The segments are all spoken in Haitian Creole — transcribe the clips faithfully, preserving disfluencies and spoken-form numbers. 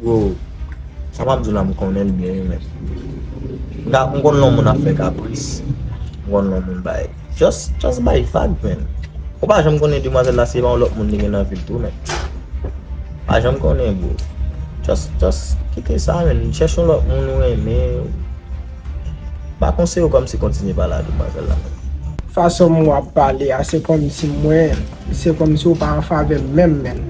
Bro, sa m ap di w la, m konnen l byen, wi, men. M ka, m konn lè yon moun ap fè kapris. M konn lè yon moun bay. Just, just bay vag, men. Ou pa janm konnen demwazèl la, se pa yon lòt moun li gen nan vi l tou, men. Pa janm konnen, bro. Just, just kite sa, men. Chèche yon lòt moun ou renmen. M pa konseye w kòmsi kontinye pale a demwazèl la, men. Fason m w ap pale a, se kòmsi mwen, se kòmsi w pa an favè m menm, men.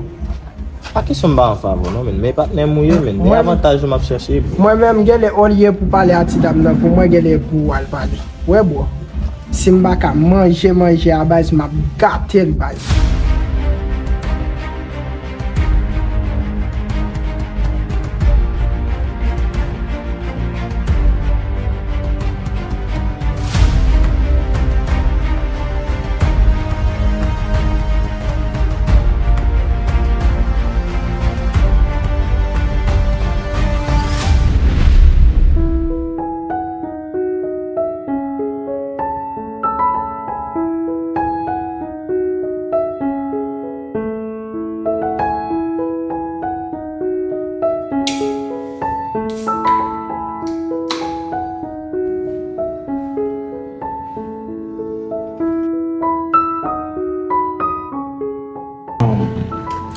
Pa kesyon m pa an favè w non, men, men patnè m ou ye, men. E avantaj ou m ap chèche, bro. Mwen menm, genlè, olye pou pale a ti dam nan, pou mwen, genlè pou w al pale. Wè, bro. Si m pa ka manje manje a, baz, m ap gate l, baz.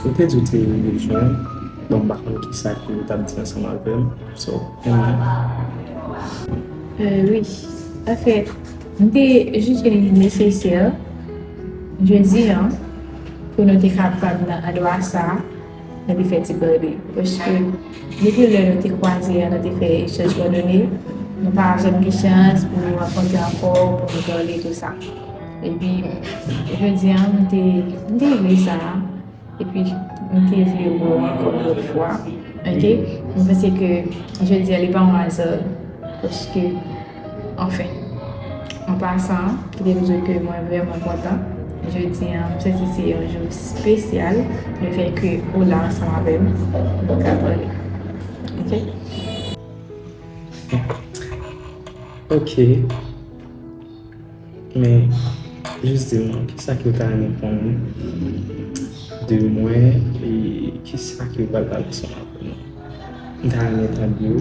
Ou te di w te bezwen, bon, m pa konn kisa ke ou t ap di ansanm avè m. So, anyway. Euh, wi. Anfèt, m te jije li nesesè, jodi a, pou nou te kapab nan andwa sa a, nou te fè ti pale. Paske, depi lè nou te kwaze a, nou te fè echanj kòdone, nou pa janm gen chans pou nou rankontre ankò, pou nou pale, tou sa. Epi, jodi a, m te, m te vle sa. Epi, m te vle wè w ankò yon lòt fwa. Oke? M panse ke jodi a, li pa yon aza. Paske, anfen, an pasan, kite m di w ke mwen vrèman kontan. Jodi a, m santi se yon jou espesyal. Le fèt ke ou la ansanm avè m, nou ka pale. Oke? Oke. Men, jis di m non, kisa ke w ta renmen konnen de mwen, e kisa ke w pral pale ansanm avè mwen? M ta renmen tande w.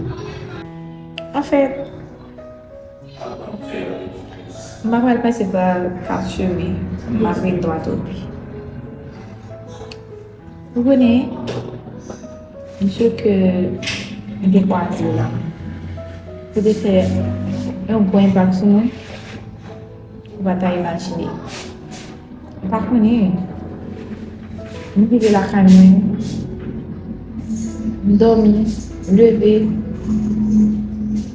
Anfèt, m pa pral pase pa kat chemen, m ap ret dwat o bi. Ou konnen, jou ke m te kwaze w la, ou te fè yon gwo enpak sou mwen, ou pa ta imajine. M pa konnen, m rive lakay mwen, m dòmi, m leve,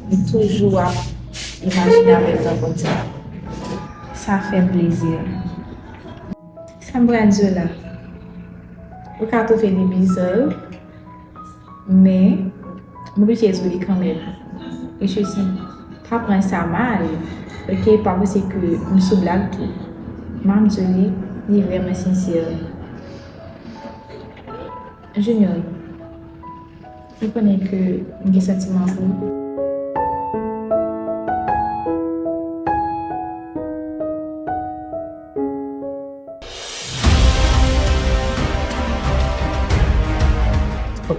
m toujou ap imajine avè w konsa. Sa fè m plezi. Sa m pral di w la, ou ka twouve li biza, men m oblije di w li kanmenm. E Jezi pa pran sa mal, oke, pa panse ke m sou blag tou. M ap di w li, li vrèman sensè. Junior, ou konnen ke m gen santiman pou ou.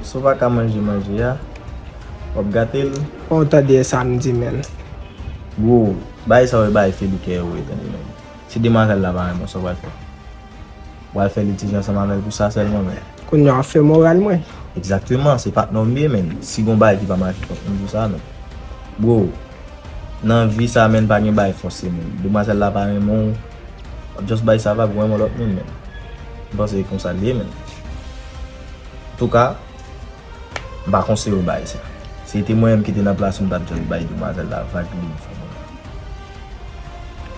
Si w pa ka manje manje a, w ap gate l. Ou tande sa m di, men. Bro, bagay sa yo, bagay fè li kè yo, tande, men. Si demwazèl la pa renmen w, sa w pral fè? W al fè litij ansanm avè l pou sa sèlman, men. Kounye a w ap fè moral mwen. Egzakteman, se patnè w m ye, men. Si gon bagay ki pa mache, fòk m di w sa, men. Bro, nan vi sa, men, pa gen bagay fòse, men. Demwazèl la pa renmen w, w ap just bay sa vag, ou renmen lòt moun, men. M panse se konsa l ye, men. Antouka, m pa konseye w bay sa. Si se te mwen menm ki te nan plas ou, m t ap just bay demwazèl la vag li.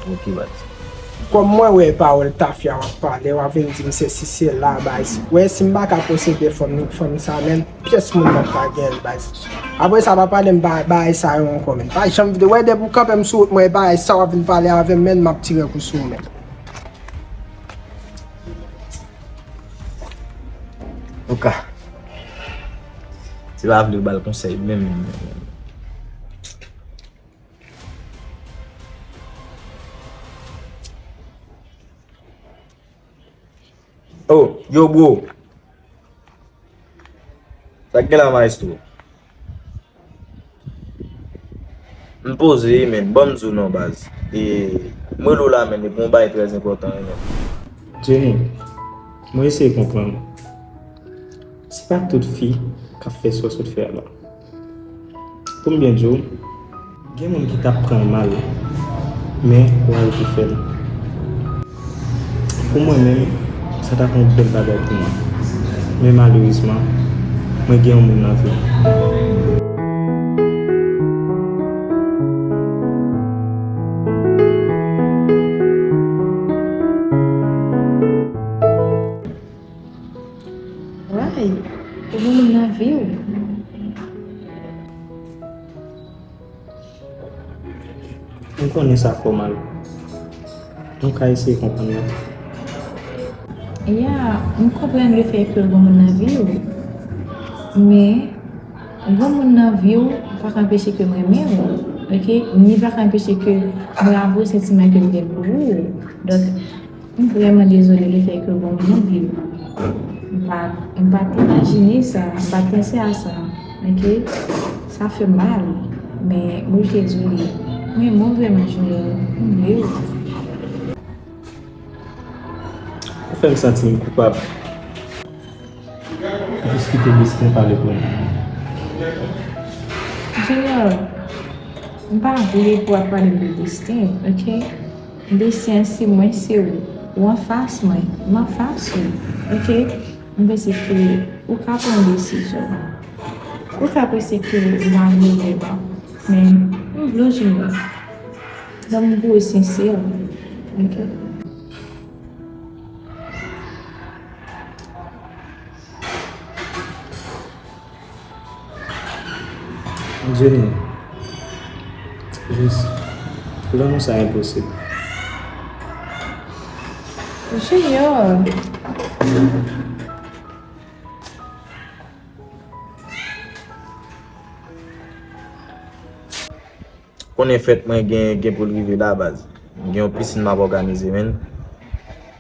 Ok, baz. Kòm mwen wè pawòl tafya w ap pale, w ap vin di m sesi sela, baz. Wè, si m pa ka posede fanm, fanm sa, menm pyès moun p ap ka gen l, baz. Apre sa, pa pale m ba-, bagay sa yo ankò, menm. Pa janm vide, wè, depi w kanpe m sou wout mwen, bagay sa w ap vin pale avè m, menm m ap tire kou sou ou, menm. Antouka, si w pa vle w ba l konsèy, menm, menm, menm. Oh, yo, bro. Sa k gen la, maestro? M poze wi, menn. Ban m di w non, baz. E, m rele w la, menn, e pou yon bagay trè enpòtan wi, menn. Jenny, mwen eseye konprann ou. Se pa tout fi k ap fè sa w sot fè a la. Pou m byen di w, gen moun ki t ap pran l mal, men w al pou fè l. Pou mwen menm, sa t ap yon bèl bagay pou mwen. Men malerezman, mwen gen yon moun nan vi m. Why? Ou gen moun nan vi w? M konnen sa fè w mal. M ka eseye konprann mwen. Ya, m konprann lefètke w gen moun nan vi w. Men, gen moun nan vi w pa ka anpeche ke m renmen w. Oke? Ni pa ka anpeche ke mwen avwe santiman ke m gen pou ou. Donk, m vrèman dezole lefètke w gen moun nan vi w. M pa, m pa t imajine sa, m pa t panse a sa. Oke? Sa fè m mal. Men, mwen jis te di w li. Mwen, mwen vrèman Junior, m vle w. Ou fè m santi m koupab. Jis kite Destin pale pou mwen. Junior, m pa vle pou w ap pale m de Destin, oke? Destin se mwen, se ou. Ou anfas mwen, m anfas ou, oke? M panse ke ou ka pran desizyon. Ou ka panse ke m pa vle w vrèman, men m vle w Junior. Lanmou pou ou sensè, oke? Jenny, jis, lanmou sa enposib. Junior. Konnen fèt mwen gen, gen pou l rive la, baz. M gen yon pisin m ap òganize, menn.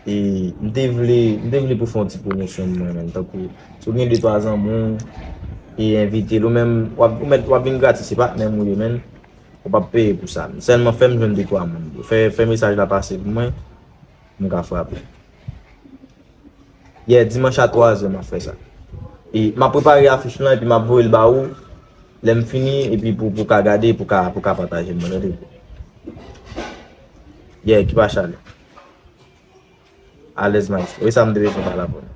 E m te vle, m te vle pou fè yon ti pwomosyon pou mwen, menn. Tankou, si w gen de twa zanmi w, e envite l, ou menm, w ap, ou mèt, w ap vin gratis, se patnè m ou ye, menn. Ou p ap peye pou sa. Sèlman fè m jwenn de twa moun. Fè, fè mesaj la pase pou mwen, m ka frape. Yè, dimanch a twa zè m ap fè sa. E m ap prepare afich lan epi m ap voye l ba ou. Lè m fini, epi pou, pou ka gade, pou ka, pou ka pataje l, tande? Yè, ki pa chale. Alèz, maestro. E sa m te bezwen pale avè w.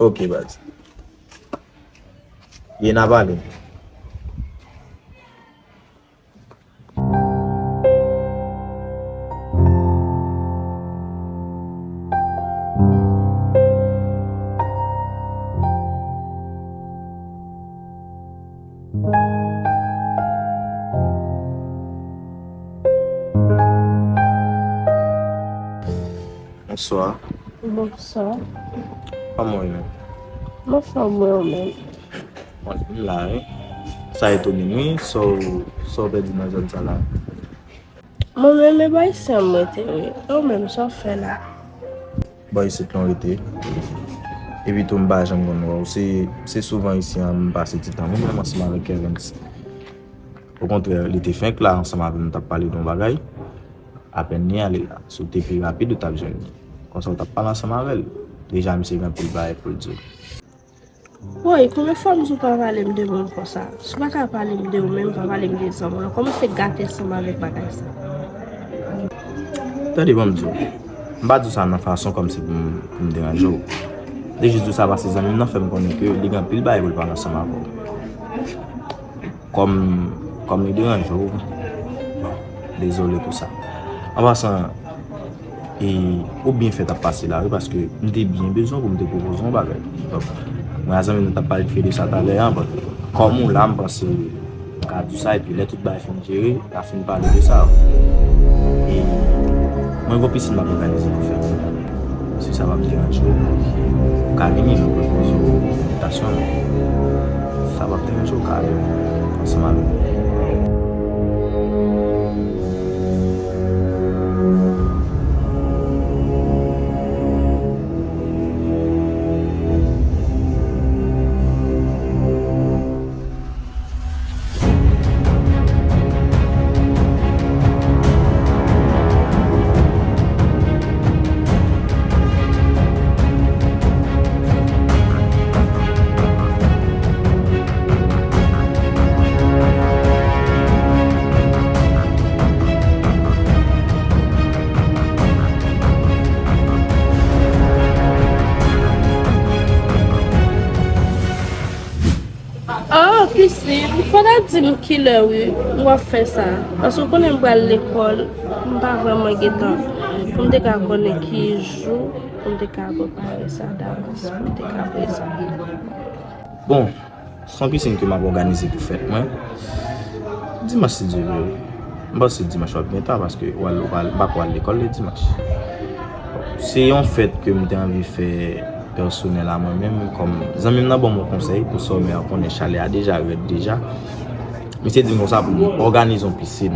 Oke, baz. Ye, n a pale. Bonswa. Bonswa. Kòman w ye? M anfòm, mwen, ou menm? Mwen, m la, wi. Sa etone m, wi. Sa w, sa w pèdi nan zòn sa la? Mwen menm, e Ayisyen m rete, wi. E ou menm, sa w fè la? Bò isit la w rete. Epi tou, m pa janm konn wè w. Se, se souvan isi a m pase ti tan mwen menm ansanm avèk Kervens. Okontrè, li te fenk la ansanm avè m, t ap pale de yon bagay. Apèn li ale la. Si w te pi rapid, ou t ap jwenn li. Konsa, w t ap pale ansanm avè l. Deja, misye gen anpil bagay pou l di w. Woy, konbyen fwa m di w pa pale m de moun konsa? Si w pa ka pale m de ou menm, pa pale m de zanmi w. Kòmanse gate ansanm avèk bagay sa. Tande, ban m di w. M pa di w sa nan fason kòmsi pou m, pou m deranje w. M te jis di w sa paske zanmi m nan fè m konnen ke li gen anpil bagay pou l pale ansanm avè w. Kòm, kòm li deranje w, bon, dezole pou sa. An pasan, e, ou byen fèt ap pase la, wi, paske m te byen bezwen pou m te pwopoze w yon bagay. Donk, mwen a zanmi nou t ap pale de sa talè a, bon, kòm ou la, m panse m ka di w sa, epi lè tout bagay fin jere, n a fin pale de sa. E mwen gon pisin m ap òganize pou fèt. Si sa p ap deranje w, ou ka vini, nou pral poze w envitasyon. Si sa p ap deranje w, ou ka ale ansanm avè m. Isi, fò ta di m kilè wi w ap fè sa. Paske w konnen m pral lekòl, m pa vrèman gen tan. Pou m te ka konnen ki jou, pou m te ka prepare sa davans, pou m te ka prezan. Bon, se yon pisin ke m ap òganize pou fèt mwen. Dimanch, si Dye vle, wi. M panse dimanch w ap gen tan paske w al, w al, m pa ko al lekòl le dimanch. Se yon fèt ke m te anvi fè pèsonèl a mwen menm, kòm zanmi m nan ban m yon konsèy pou sòmè a, konnen chalè a deja rèd deja. Misye di m konsa pou m òganize yon pisin.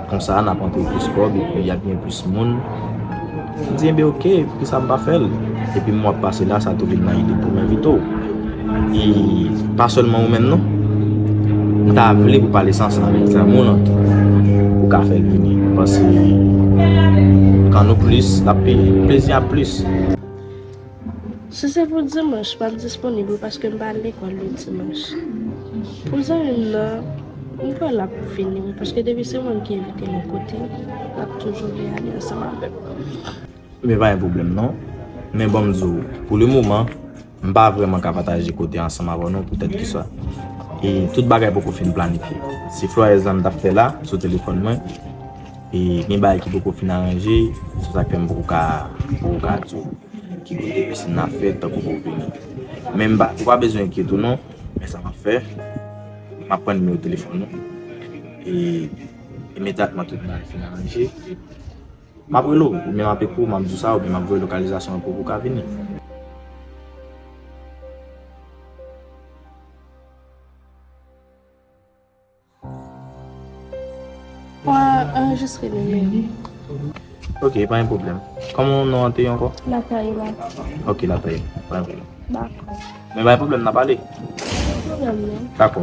Konsa, n ap antre plis kòb epi y ap gen plis moun. M di, enben, oke, poukisa m pa fè l? Epi mwa k pase la, sa tou vin nan ide pou m envite w. E pa sèlman ou menm, non. M ta vle pou pale sa ansanm avèk zanmi w lan tou. Pou ka fè l vini. M panse, kan nou plis, l ap pi, plezi a plis. Si se pou dimanch, m ap disponib wi, paske m pa al lekòl le dimanch. Pou zanmi m nan, m kwè l ap vini wi, paske depi se mwen ki envite l yon kote, l ap toujou vle ale ansanm avè m. Men pa gen pwoblèm non. Men ban m di w, pou le moman, m pa vrèman ka pataje kote ansanm avè w non, poutèt ki sa. E tout bagay poko fin planifye. Se Florès la m t ap fè la, sou telefòn mwen. E gen bagay ki poko fin aranje, se sa k fè m poko ka, poko ka di w ki kote pisin nan ap fèt, tankou pou w vini. Men m pa, ou pa bezwen enkyete w non, men sa m ap fè, m ap pran nimewo telefòn ou. E imedyatman tout bagay fin aranje, m ap rele w, oubyen m ap ekri w, m ap di w sa, oubyen m ap voye lokalizasyon an pou ou ka vini. Mwen anrejistre nimewo. Ok, pa gen pwoblèm. Kòman non an te ye ankò? Nathalie Martin. Ok, Nathalie, pa gen pwoblèm. Dakò. Men pa gen pwoblèm, n a pale. Pa gen pwoblèm non. Dakò.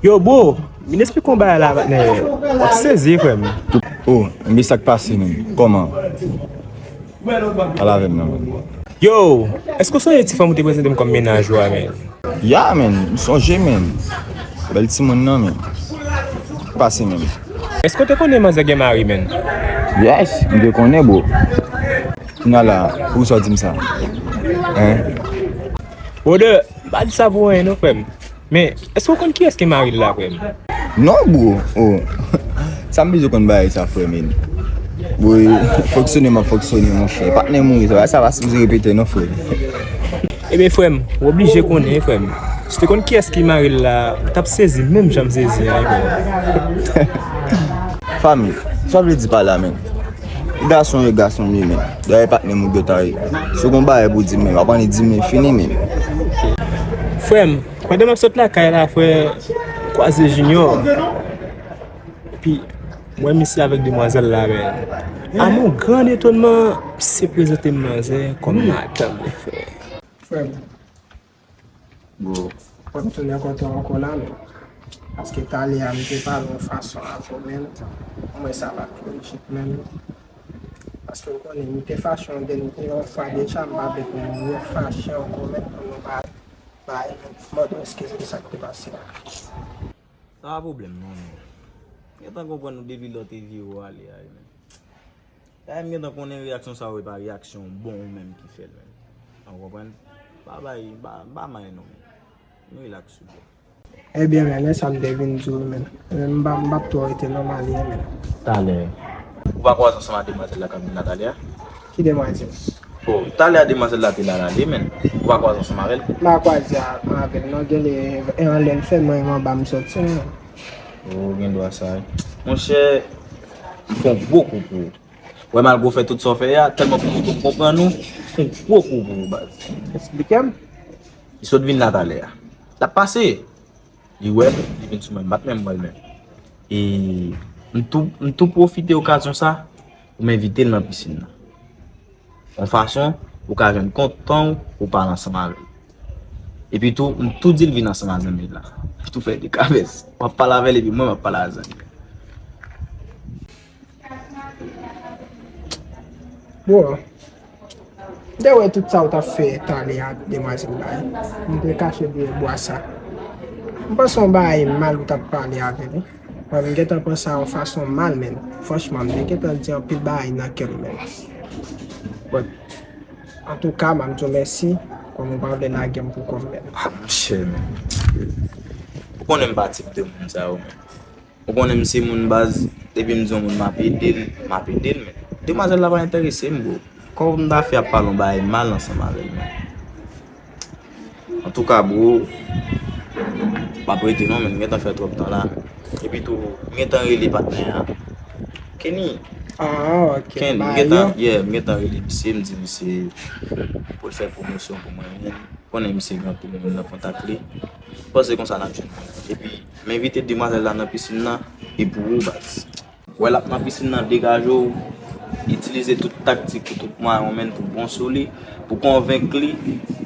Yo bro, vin esplike yon bagay la patnè. W ap sezi frè m. Oh, men sa k pase menm? Kòman? Pale avè m non man. Yo, èske w sonje ti fanm ou te prezante m kòm mennaj ou a menm? Ya menm, m sonje menm. Bèl timoun nan menm. Pase menm. Èske w te konnen manzè gen mari menm? Yes, m te konnen bro. Kounya la, poukisa w di m sa? Hein? Brother, m pa di sa pou anyen non frè m. Men, èske w konn kiyès ki mari l la frè m? Non bro, oh. Sa m bezwen konn bagay sa frè men. Woy, fonksyone m ap fonksyone monchè. Patnè mouri sa, sa pa sipoze repete non frè. Ebyen frè m, w oblije konnen frè m. Si w te konn kiyès ki mari l la, w t ap sezi menm jan m sezi an wi frè m. Fanmi, sa w vle di pa la menm? Gason ye gason li menm. Dayè patnè m ou dwe ta ye. Si w gon bagay pou di m menm, w ap annik di m men fini menm. Frè m, pandan m ap sot lakay la frè, m kwaze Junior. Epi m wè misye avèk demwazèl la men. A mon grand etonman, misye prezante m manzè kòm madanm li frè. Frè m, Bro. Mwen tounen kote w ankò la menm. Paske talè a m te pale yon fason avè w menm. Mwen sa pa t lojik menm. Paske w konnen m te fache yon dènye yon fwa deja, m pa vle pou nou refache ankò menm pou nou pa bay mòd yon eskiz pou sa k te pase a. Sa pa pwoblèm non men. M gentan konprann ou depi lè w te vire w ale a wi men. Dayè m gentan konnen reyaksyon sa yo e pa reyaksyon bon ou menm ki fè l menm. Ou konprann? M pa bay, m pa, m pa may non men. Nou relax souple. Ebyen men, e sa m te vin di w menm. M pa, m p ap twò rete non, m ale menm. Talè. Ou pa kwaze ansanm ak demwazèl la k ap vin la talè a? Ki demwazèl? Bon, talè a demwazèl la te la l ale menm. Ou pa kwaze ansanm avè l? M pa kwaze avè l non, genlè e anlè l fè mwen e anba m soti menm. Oh, gen dwa sa wi. Monchè, m fè yon gwo kou pou ou. Wè malgre w fè tout sa w fè a, tèlman pou m konprann ou, m fè yon gwo kou pou ou baz. Eksplike m. Li sot vin la talè a. L ap pase. Li wè m, li vin sou mwen, m pa t menm wè l menm. E m tou, m tou pwofite okazyon sa pou m envite l nan pisin nan. Yon fason pou w ka jwenn kontan w pou w pale ansanm avè l. Epi tou, m tou di l vin ansanm a zanmi l la. M tou fè de kabès. W ap pale avè l epi mwen, m ap pale a zanmi l. Bon, m te wè tout sa w t ap fè talè a demwazèl la, wi. M te kache dèyè bwa sa. M panse yon bagay mal ou t ap pale avè l, wi. Mwen, m gentan pran sa yon fason mal, men franchman, m te gentan di anpil bagay nan kè m, men. But, antouka, m ap di w mèsi, kòm ou pa vle lage m pou kò m, men. Ah, monchè, men. Ou konnen m pa tip de moun sa yo, men. Ou konnen m se moun baz, depi m di yon moun m ap ede l, m ap ede l, men demwazèl la pa enterese m, bro. Kòman m ta fè ap pale yon bagay mal ansanm avè l, men? Antouka, bro, m ap rete non, men m gentan fè twòp tan la, men. Epi tou, m gentan rele patnè a. Kenny. Ah, ok. Kenny, m gentan, yeah, m gentan rele misye, m di misye pou l fè pwomosyon pou mwen, men. Konnen misye gen anpil moun nan kontak li. M panse konsa n ap jwenn moun. Epi, m envite demwazèl la nan pisin nan, e pou ou, baz. Wè l ap nan pisin nan, degaje w, itilize tout taktik ou tout mwayen w menm pou bon sou li, pou konvenk li,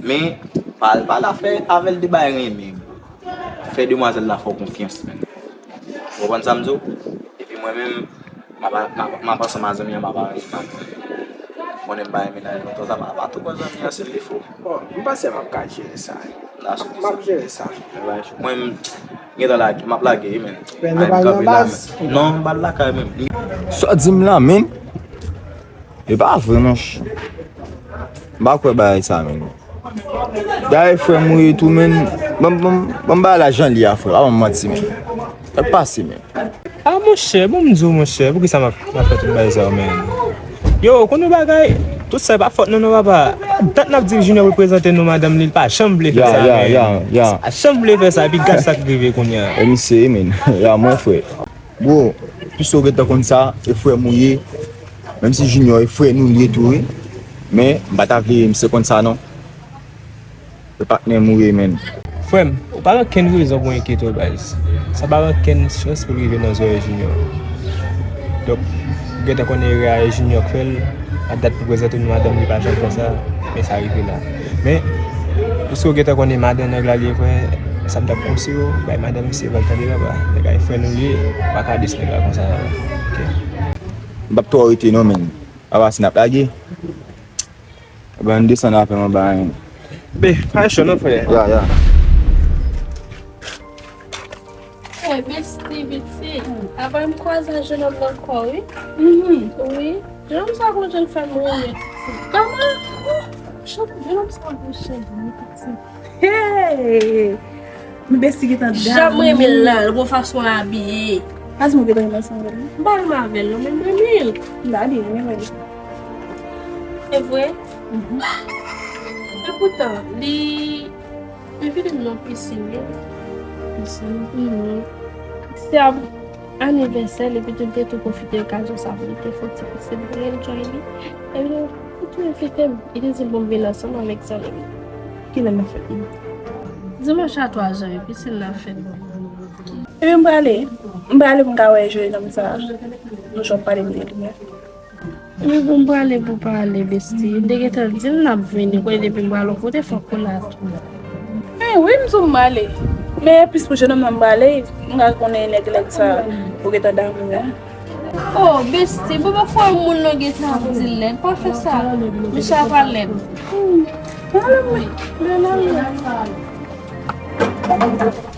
men pa al pale afè avè l de bay renmen. Fè demwazèl la fè w konfyans, menm. Ou konprann sa m di w? Epi mwen menm, m ap, m ap, m ap ansanm a zanmi an, m ap aranj sa. Konnen m pa renmen l lontan sa, m ap tou pran zanmi an si l te fo. Bon, m panse m ap ka jere sa. M ap jere sa. Mwen, m gentan lage, m ap lage, wi, men. Men nou pral nan baz? Non, m pral lakay menm. Sa w di m la, men? E pa vre, monchè. M pa kwè bagay sa, men. Dayè, frè m ou ye tou, men. Ban m, ban m, ban m bagay la jan l ye a, frè. Pa ban m manti, men. Sa k pase, men? Ah, monchè, bon, m di w, monchè, poukisa m ap, m ap fè tout bagay sa yo, men? Yo, konn yon bagay, tout sa e pa fòt nou, non, papa. Dat n ap di Junior pou l prezante nou madanm li, l pa janm vle fè sa, men. Li pa janm vle fè sa, epi gad sa k rive kounye a. E misye, men. Ya, mwen, frè. Bro, piske w gentan konn sa, e frè m ou ye. Menm si Junior e frè nou li ye tou, wi. Men, m pa ta vle misye konn sa, non. E patnè m ou ye, menn. Frè m, ou pa gen okenn rezon pou enkyete w, baz. Sa pa gen okenn chans pou l rive nan zòrèy Junior. Donk, ou gentan konnen erè a e Junior k fè l, a dat pou prezante nou madanm li pa janm fè sa, men sa rive la. Men, piske w gentan konnen madan nèg la li ye, frè, sa m t ap konseye w, bay madan misye vag tande papa. Nèg la e frè nou li ye, ou pa ka dis nèg la konsa, papa. Oke. M p ap twò rete non, menn. Papa, si n ap lage. Ebyen, ann desann avè m anba, en. Be, pa cho non, frè. Ya, ya. Hey, besti, piti. Avan m kwaze ak jenòm nan ankò, wi. Mhm. Wi. Jenòm sa gon jan fè m renmen piti. Kòman? Oh, jenòm sa gon jan renmen piti. Hey! Men besti gentan damou. Jan m renmen l la, l gon fason l abiye. Pa di m ou gentan renmen ansanm avè l, non? M pa renmen avè l, non, men m renmen l. M ta di renmen vre. Se vre? Mhm. Epoutan, li envite m nan pisin, wi. Pisin? Mhm. Se ap anivèsè l, epi tou, li te tou pwofite okazyon sa pou li te fè yon ti pisin pou l enjoy li. Epi tou, li tou envite m. Li te di m pou m vin ansanm avèk zanmi m. Kilè l ap fèt, menm? Dimanch a twazè, pisin nan fèt. Epi m prale. M prale pou m ka wè jennonm sa. Nou jwenn pale m de li a. Epi pou m prale, pou pale, besti. M te gentan di l n ap vini, kwè depi m prale yon kote, fòk ou la tou. Eh, wi, m di w m prale. Men plis pou jennonm nan m prale, m ka konnen nèg lèd sa ou gentan damou a. Oh, besti, bon, pa kwè moun nan gentan ap di lèd. Pa fè sa. Misye a pa lèd. Hmm. Pale mwen. Pale mwen.